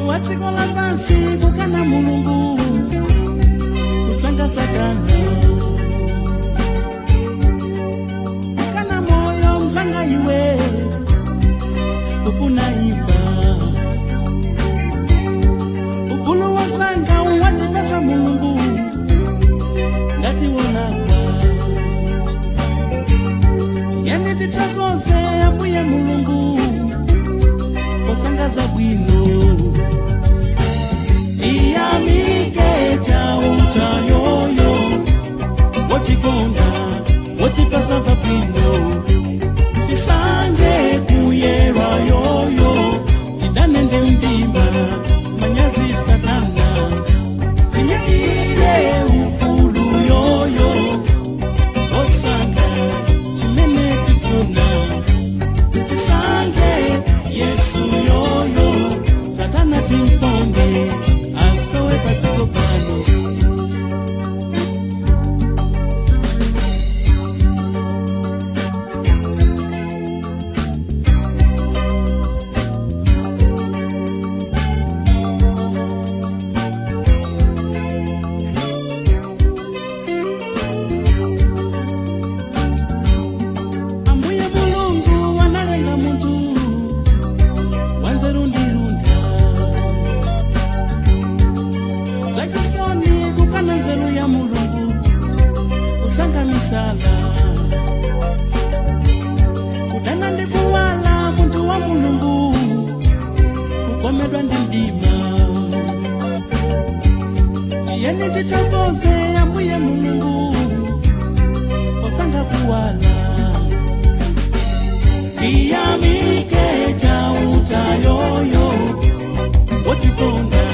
Munthu wa dziko lapansi kukana Mulungu, kusanga Satana, kukana moyo mzanga iwe, kufuna imfa. Ufulu wasanga uwatipasa Mulungu, ngati wonakwa. Tiyeni tithokoze Ambuye Mulungu, posangaza bwino. Tiyamike chautayoyo, wotikonda, wotipasa bwino. Tisange kuyerwa yoyo, tidane ndi mdima, manyazi Satana. Tinyadire ufulu yoyo, osanga chimene tifuna. Tisange Yesu yoyo, Satana timponde, asowe padziko pano. Ambuye Mulungu analenga munthu wanzeru ndi luntha, zachisoni kukana nzeru ya Mulungu, kusanga misala, kudana ndi kuwala. Munthu wa Mulungu kukomedwa ndi mdima. Tiyeni tithokoze Ambuye Mulungu, posanga kuwala. Tiyamike chautayoyo, wotikonda,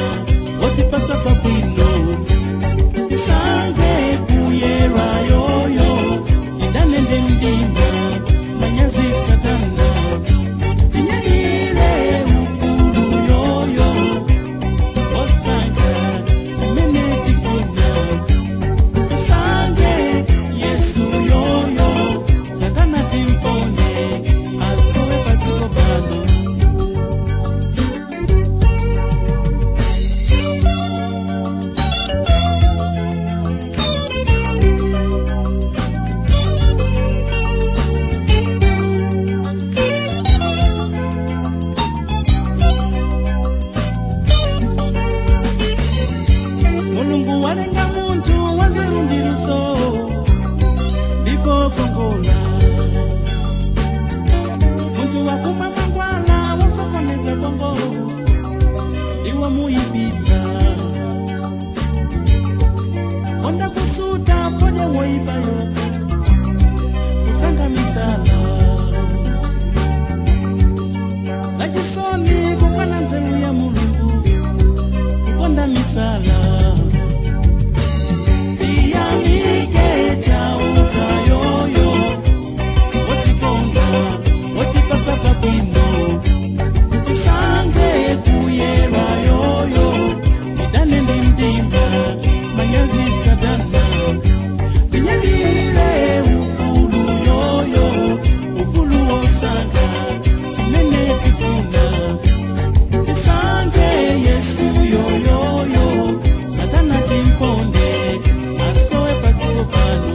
wotipasa pabwino. Tisange kuyerwa yoyo, tidane ndi mdima, manyazi Satana. Tinyadire ufulu yoyo, osanga chimene tifuna. Tisange Yesu yoyo, Satana timponde, asowe padziko pano. Mulungu walenga munthu wanzeru ndi luso, ndipo kongola. Munthu wakumwa mangwala wosokoneza bongo, iwo muyipitsa. Konda kusuta podya woyipayo, kusanga misala. Zachisoni kukana nzeru ya Mulungu, kukonda misala. Tiyamike chautayoyo, wotikonda, wotipasa pabwino. Tisange kuyerwa yoyo, tidane ndi mdima, manyazi Satana. Tinyadire ufulu yoyo, ufulu wosanga chimene tifuna. Tisange Yesu yoyoyo, Satana timponde, asowe padziko pano.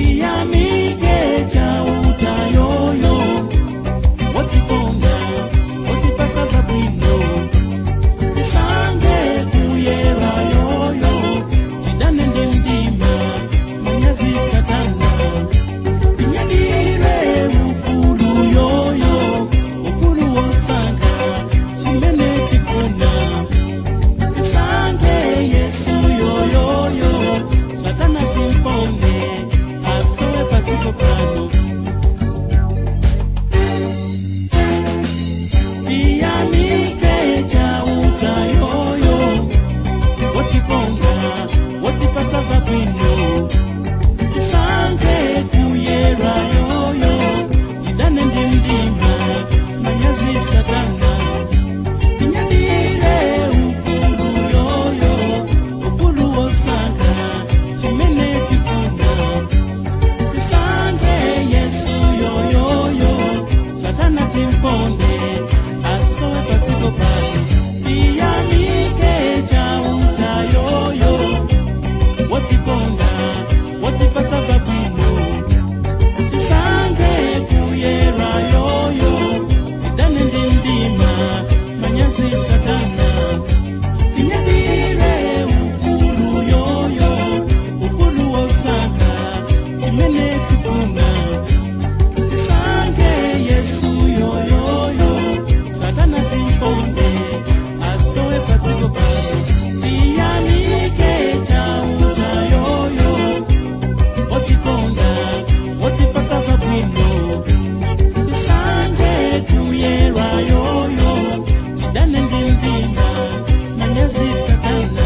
Tiyamike chautayoyo, wotikonda, wotipasa bwino. Tisange kuyerwa yoyo, tidane ndi mdima, manyazi Satana. Tinyadire ufulu yoyo, ufulu wosanga chimene tifuna. Tisange Yesu yoyoyo, Satana timponde, asowe padziko pano. Padziko pano tiyamike Chauta yoyo, otikonda, otipatsa zabwino. Tisanje kuyerwa yoyo, tidane ndi mdima, manyazi satana.